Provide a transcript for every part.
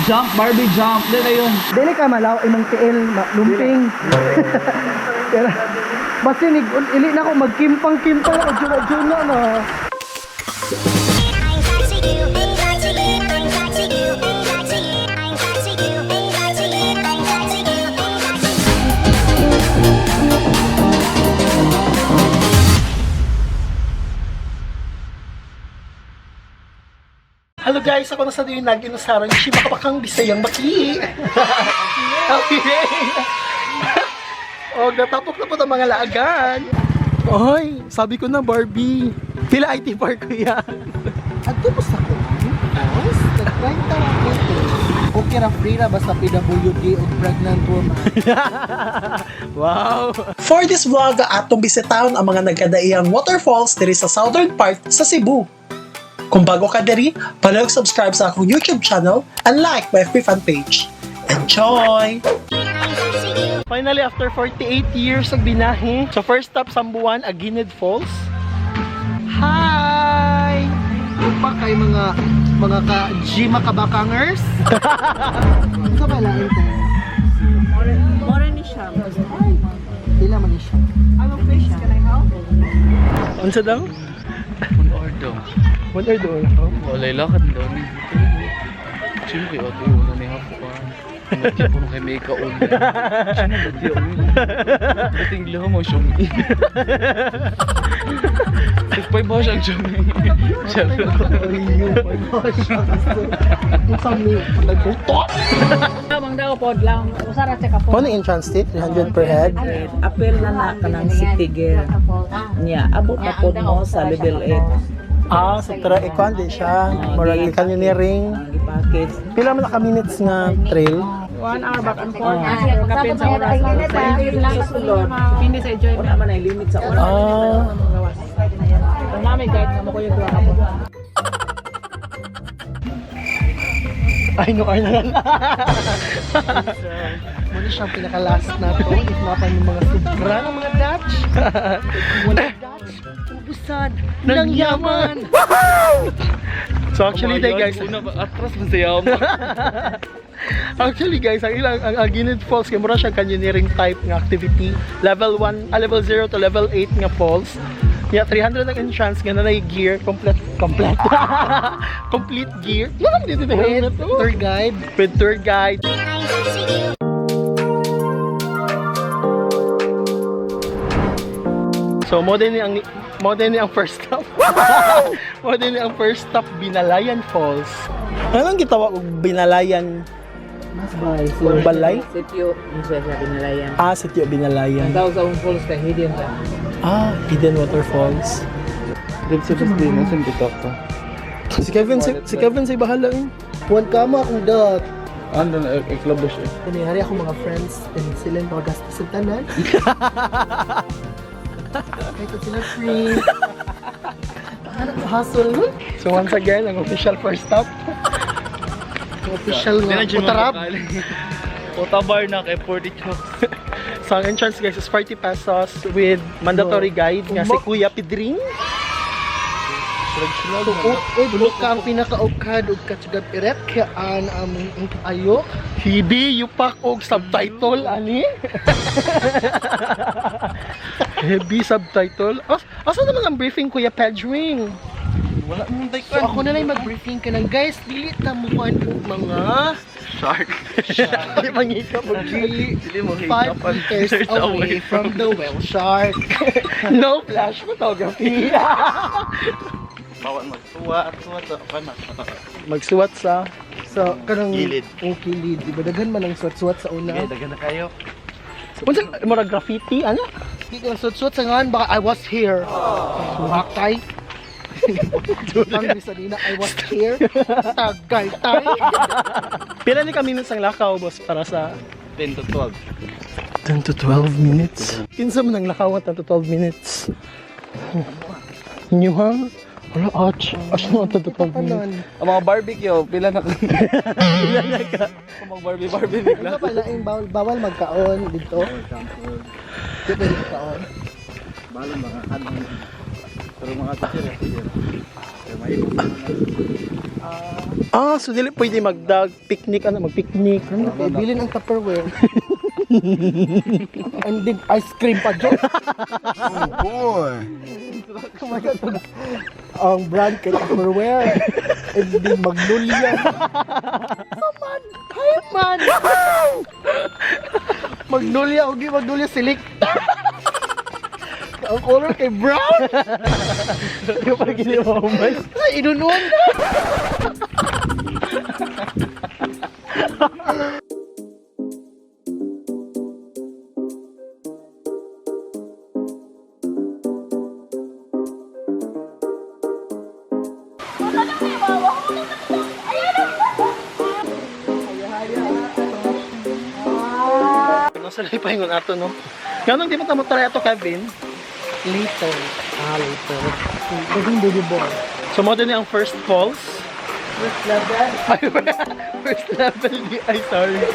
Jump, Barbie, jump. Di na yun. Dili ka malaw imong tiil lumping. Pero basin ili na ko magkimpang-kimpang ako juna-juna na. Hello guys, ako na sa yung nag-inusarang Shimakabakang Bisayang Baki. Okay. O, natapok na po ang mga laagan. Oy, sabi ko na Barbie. Pila IT park ko yan. Adto mo sa kuan. Nag-30 ra ko. Okay ra, free ra basta PWD o pregnant woman. Wow! For this vlog, atong bisitahon ang mga nagkadaiyang waterfalls diri sa southern part sa Cebu. Kung bago ka diri, palihog subscribe sa akong YouTube channel and like my FB fan page. Enjoy! Finally, after 48 years of binahe, so first stop Sambuan, Aguinid Falls. Hi! Upa kay mga ka G makabakangers. Unsa ba lain te? More ni siya. Pila man ni siya? Unsa daw? 1 hour daw. 1 hour daw. Walay lakad daw ni. Sino kayo ate? Wala na yung pa. Nagtipo mo kay may kaon. Sino ba di ako? Dating lang mo siyang. Nagpay ba siyang siyang? Siyempre. Unsa mi nagkuto? Bang daw pod lang. Usara sa kapod. Mo entrance fee, 300 per head. Apel na na ka ng city gear. Niya, abot na pod mo sa level 8. Ah, so tara, ikuan din siya. Murag canyoneering. Ang gipackage. Pila man ka minutes nga trail? 1 hour back and forth. Pero kapin sa oras. Susulod. Depende sa enjoyment. Wala man ay limit sa oras. Ah, Kung namin guide na mo ko yung duha ka. Ay, no, ay na lang. Muna siyang pinaka-last na to. If na yung mga sobra ng mga Dutch. Wala Dutch. Ubusan ng yaman. So actually, day, guys, Una ba? Atras man sa yaman. Actually guys, ang ilang ang Aguinid Falls kay mura siya canyoneering type nga activity. Level 1, level 0 to level 8 nga falls. Yeah, 300 ang entrance nga nanay gear complete complete. Complete gear. Wala man dito helmet. With Oh. tour guide. With tour guide. So mo din ni ang first stop. Mo din ni ang first stop, Binalayan Falls. Anong gitawag og Binalayan? Mas bay. Balay? Sitio, unsa siya binalayan. Ah, sitio Binalayan. Ang tawag sa akong falls kay hidden ra. Ah, Hidden Waterfalls. Dib sa Bastino, sa bitok ko. Si Kevin si bahala eh. Puan ka mo akong dot. Ano na, iklabo siya. Kanihari ako mga friends and sila yung mga gastos sa tanan. Kahit sila free. Ano hustle nun? So once again, ang official first stop. Ang official nga. Utarap. Utabar na kay 40 chocks. So ang entrance guys is 40 pesos with mandatory guide nga si Kuya Pidring. So, eh, buka ang pinaka-ukad ug katsugad irep kaya an among ang ayok. Hibi yupak og subtitle ani. Heavy subtitle. Asa naman ang briefing, Kuya Pedring? Wala mong So ako na lang mag-briefing ka ng guys, dili ta mo kuan og mga Shark. Di mangikap og dili Dili mo 5 meters away from the whale shark. No flash photography. Bawal magsuwa at suwa sa kana. Magsuwat sa So kanang Gilid. Oh, kilid. Di ba daghan man ang suwat-suwat sa una? Okay, daghan na kayo. Unsa mura graffiti ana? Di ka suwat-suwat sa ngan baka I was here. Baktay. Ang bisa nina, I was here. Tagay tay. Pila ni ka minutes ang lakaw boss para sa 10 to 12. 10 to 12 minutes. Kinsa man ang lakaw 10 to 12 minutes? New ha? Wala, ach. Ach no, 10 to 12 minutes. Tanan. Ang mga barbecue, pila na ka? Pila na ka? Kung mag Barbie Barbie bigla. Ano pala yung bawal, bawal magkaon dito? Di pwede magkaon. Balo mga kanon. Pero mga teacher, teacher. Kaya may na. Ah, so dili pwede magdag picnic ano, magpicnic. Ano, bilin ang Tupperware. And then ice cream pa dyan. Oh boy. Ang brand kay Tupperware. And then Magnolia. Saman! Hi man! Magnolia, okay, Magnolia Selecta. Ang color kay brown. Di pa gini mahuman. Ay, inunon. Nasa lay pahingon ato no. Ganong di man ta mo try ato Kevin? Later. Ah, later. Pwedeng baby boy. So mo din ang first falls. First level. Ay, first level di ay sorry.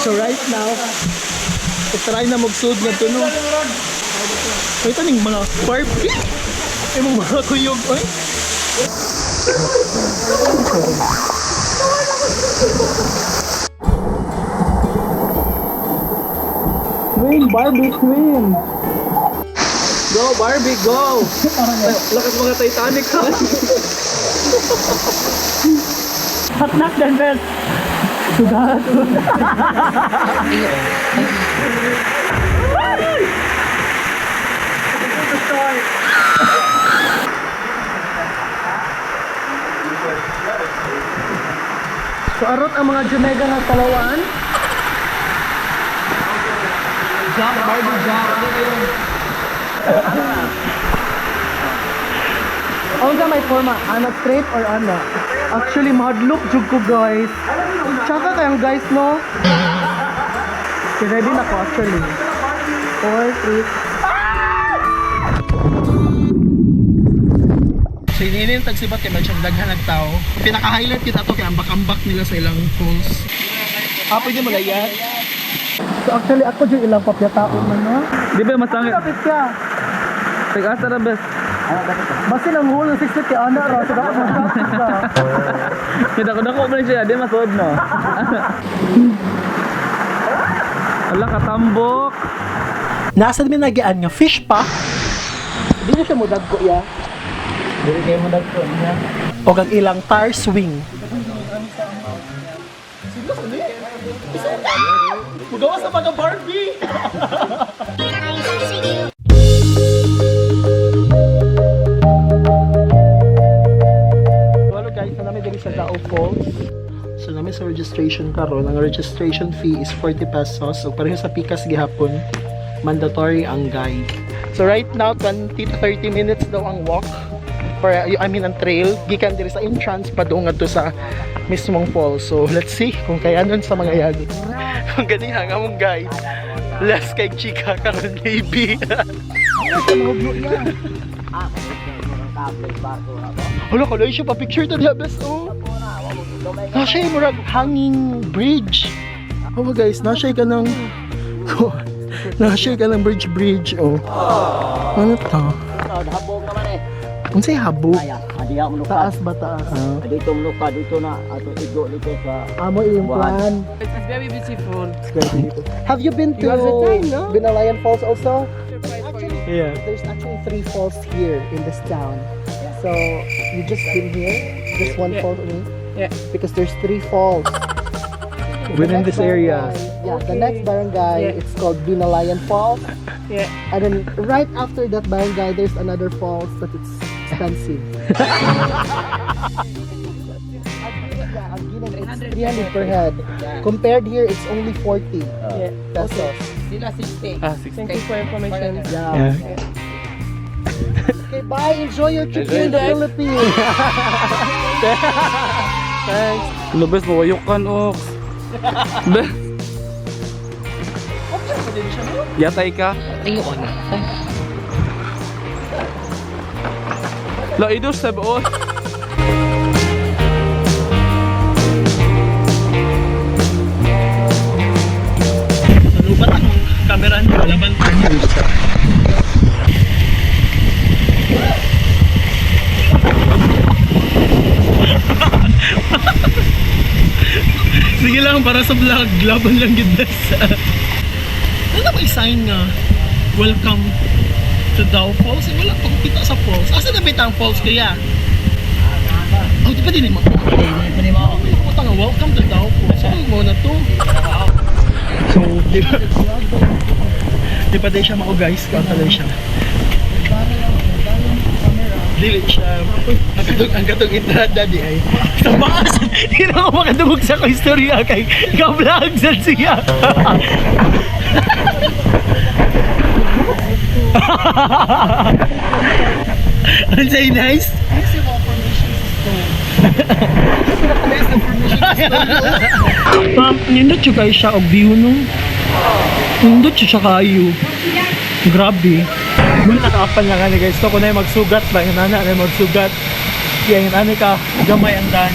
So right now, try na magsud nga to no. Wait, aning mga Barbie? Imong mga kuyog, oy. Swim, Barbie, swim! Go, Barbie, go! Lakas mga Titanic ha! Hatnak dan best! Sugat! So arot ang mga Jamaica nga talawan. Jump, Barbie, jump! Ang sa may forma, ana straight or ana? Actually, mahadlok jud ko guys. Tsaka kayang guys no. Okay, ready na ko actually. 4, 3, So ininin tagsibat kay medyo daghan ng tao. Pinaka-highlight kita to kay ambak-ambak nila sa ilang falls. Ah, pwede mo layat. So actually ako jud ilang papyataon man no. Di ba masangit? Kapit ka. Tag-asa na best. Basin ang hole ng 6 feet kay ana ra so dapat mo ka. Dako-dako pa rin siya, di masod no? Ala, katambok! Nasa mi nagyan nga fish pa Di na siya mo dagko ya. Dili kayo mo dagko niya. o ang ilang tire swing. Mugawa sa mga Barbie! Hello guys, na namin diri sa Dao Falls. So namin sa registration karon, ang registration fee is 40 pesos. So pareho sa Pikas gihapon, mandatory ang guide. So right now, 20 to 30 minutes daw ang walk or I mean ang trail gikan diri sa entrance padung ngadto sa mismong falls. So let's see kung kaya nun sa mga yagi. Kung ganiha nga mong guide. Less kay chika karon maybe. Hala kalay siya pa picture to diha bes oh. Na siya murag hanging bridge. Oh guys, na siya kanang na siya kanang bridge bridge oh. Ano to? Habog naman eh. Unsay habog? Kaya, adi ako luka. Taas ba taas? Ah. Dito luka dito na ato igo dito sa Amo iyong plan. It's very beautiful. Have you been to You have the time, no? Binalayan Falls also? Actually, Yeah. There's actually three falls here in this town. So you just been here, just one Yeah. fall only. Yeah. Because there's three falls. The Within next this area. barangay- Yeah, the next barangay, Yeah. it's called Binalayan Falls. Yeah. And then right after that barangay, there's another falls, but it's expensive. Yeah, Aguilan, it's 300 per head. Compared here, it's only 40 Yeah. pesos. sila 60. Ah, 60. Thank you for information. Yeah. Yeah. Okay, bye. Enjoy your trip here in the Philippines. Thanks. Lubes, mawayok kan, ox. Be. Yatay ka? Ingon. La idos sa buo. Lupat akong camera niyo, laban ko niyo. Sige lang, para sa vlog, laban lang gid sa. Ano ba sign nga? Welcome to Dow Falls. Eh, wala pa ko kita sa falls. Asa na ba ang falls kaya? Oh, di pa din mo. Puta nga, welcome to Dow Falls. Ano mo na to? So, di ba? Di pa din siya mao guys, kanta din siya. Dili siya. Ang katong entrada di ay. Sa baas, di na ako makadungog sa akong istorya kay ka-vlog sa siya. Ang say nice? Ma'am, nindot siya kayo siya og view no. Nindot siya kayo. Grabe. Mun nakaapan na gani guys. To ko na yung magsugat ba yung nana na magsugat. Kaya yung ani ka gamay ang dan.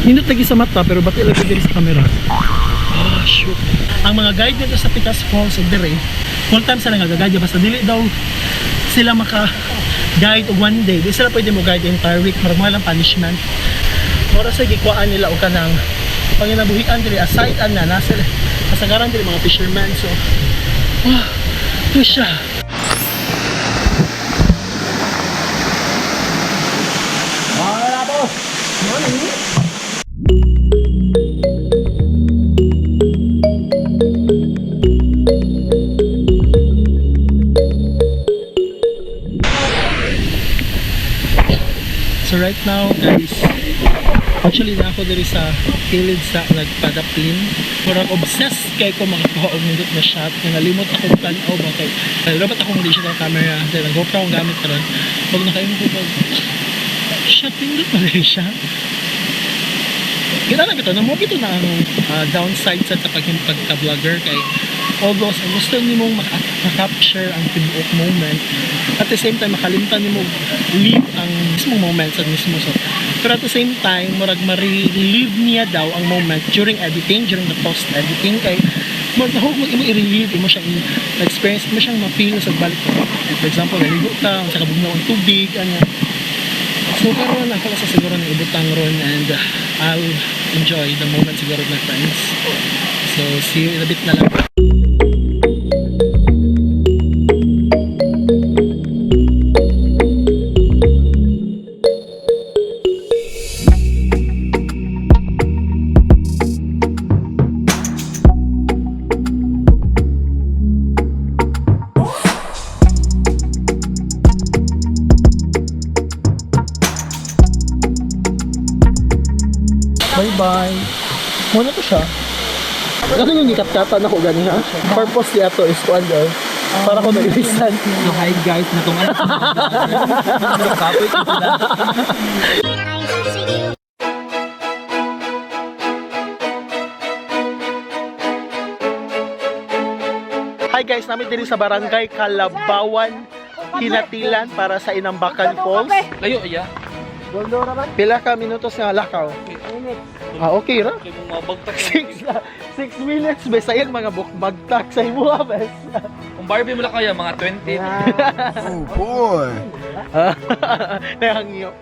Nindot lagi sa mata pero ba't ilagay diri sa camera? Ah, shoot. Ang mga guide dito sa Pitas Falls og dire, full time sila nga guide basta dili daw sila maka guide og one day. Di sila pwede mo guide entire week, marag mga lang punishment. Mora sa gikuan nila og kanang panginabuhian diri aside ana nasa kasagaran diri mga fishermen, so ah, ito siya. So right now guys, actually na ako diri sa kilid sa nagpadaplin. Murag obsessed kay ko makakuha og nindot na shot. Nga nalimot ako tan-aw ba kay dapat akong digital camera dahil ang GoPro ang gamit karon. Pag nakaimo ko pag shot nindot na rin siya. Kita na bitaw, namo bitaw na ang downside sa paging pagka-vlogger kay although sa gusto nimo maka-capture ang tibuok moment, at the same time makalimtan nimo live ang mismo moment sa mismo, so pero at the same time murag ma-relive niya daw ang moment during editing, during the post editing, kay murag nahug mo imo i-relive imo siyang i-experience, imo siyang ma-feel sa balik. For example, naligo ka sa kabugnaw ang tubig ano. So karon ako sa siguro ng ibutang ron and I'll enjoy the moment siguro with my friends. So see you in a bit na lang. Bye-bye. Muna to siya. Ano yung gikatkatan ako gani ha? Purpose niya to is kuan daw. Para ko nailisan. So hi guys, natong ano. Kapoy ko sila. Hi guys, namin diri sa Barangay Kalabawan, Hinatilan para sa Inambakan Falls. Layo iya. Pila ka minutos nga lakaw? Ah, okay ra. Kay mong mabagtak. 6 minutes be sayang mga bukbagtak sa imo ah, bes. Kung Barbie mo lang kaya mga 20. Oh boy. Nahangyo.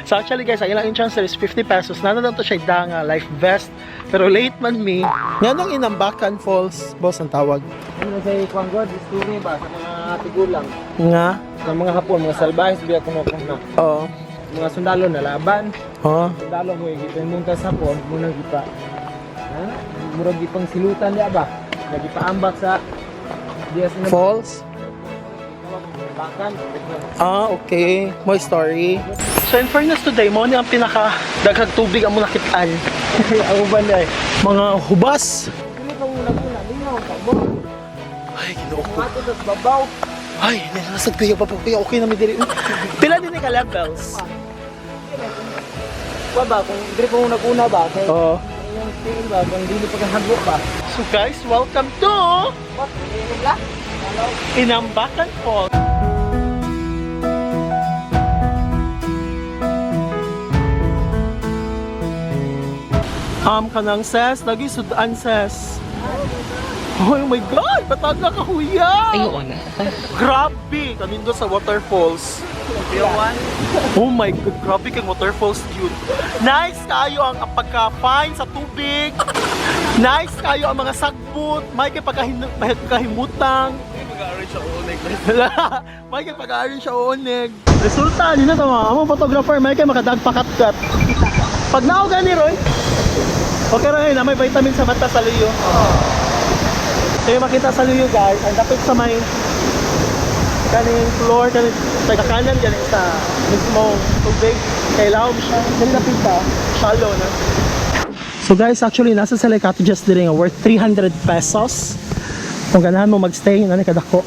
So actually guys, ang ilang entrance is 50 pesos. Nano lang to siya danga, life vest. Pero late man me. Nganong Inambakan Falls, boss, ang tawag? Ano sa Kwan God, story ba sa mga tigulang, Nga? sa mga Hapon, mga salbahes biya kuno kuno. Oo. Mga sundalo na laban, Oh. sundalo mo gipamunta sa Hapon, munang gipa. Ha? Murag gipang silutan diya ba? Nagipaambak sa diya sa Falls? Bakan. Ah, okay. Mo story. So in fairness today, mo ni ang pinaka daghang tubig ang mo nakitaan. Ang uban ay mga hubas. Dili ka muna muna, lingaw ka bo. Ay, Ginoo ko. Ato sa babaw. Ay, nilasag ko yung babaw. Kaya okay na mi diri. Pila din ni ka levels? Wa ba kung dili ka muna una ba kay Oo. yung tingin ba kung dili pa kahagbo ba. So guys, welcome to Inambakan Falls. Kanang ses, lagi sudan ses. Oh my God! Bataga ka, kuya! Ay, oo na. Grabe! Kanindo sa waterfalls. Oh my God, grabe kang waterfalls yun. Nice kayo ang pagka-fine sa tubig. Nice kayo ang mga sagbot. May kay pagkahimutang. May kay pag-arrange siya unig. Resulta, nino tama. Among photographer, may kay makadagpakat-kat. Pag nao gani Roy, okay ra na may vitamin sa mata sa luyo. So yung makita sa luyo guys, ang dapit sa may kaning floor, kaning sa kanan galing sa mismo tubig. Kay lawom siya, dali na pita, shallow na. So guys, actually nasa sila cottages diri nga worth 300 pesos. Kung ganahan mo magstay, nani kadako.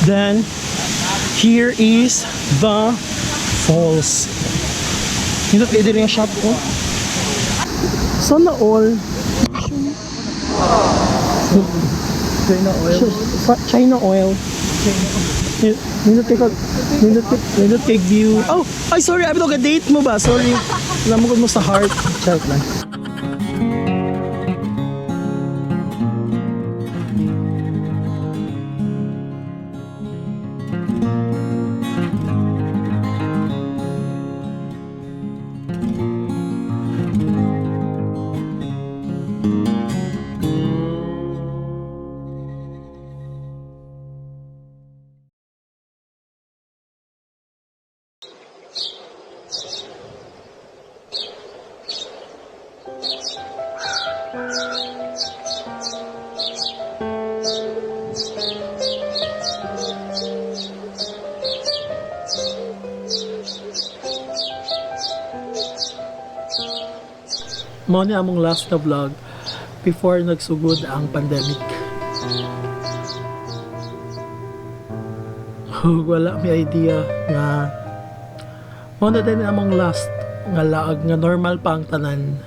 Then here is the falls. Nindot kay diri nga shop ko. Sana all. China oil. China oil. Nindot kay nindot kay view. Oh, ay sorry, abi to date mo ba? Sorry. Lamukod mo sa heart. Charot lang. Mao ni among last na vlog before nagsugod ang pandemic. Wala may idea nga mao na din among last nga laag nga normal pa ang tanan.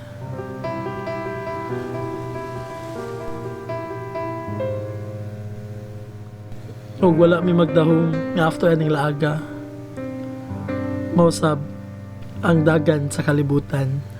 Ug wala mi magdahom nga after aning laaga. Mausab ang dagan sa kalibutan.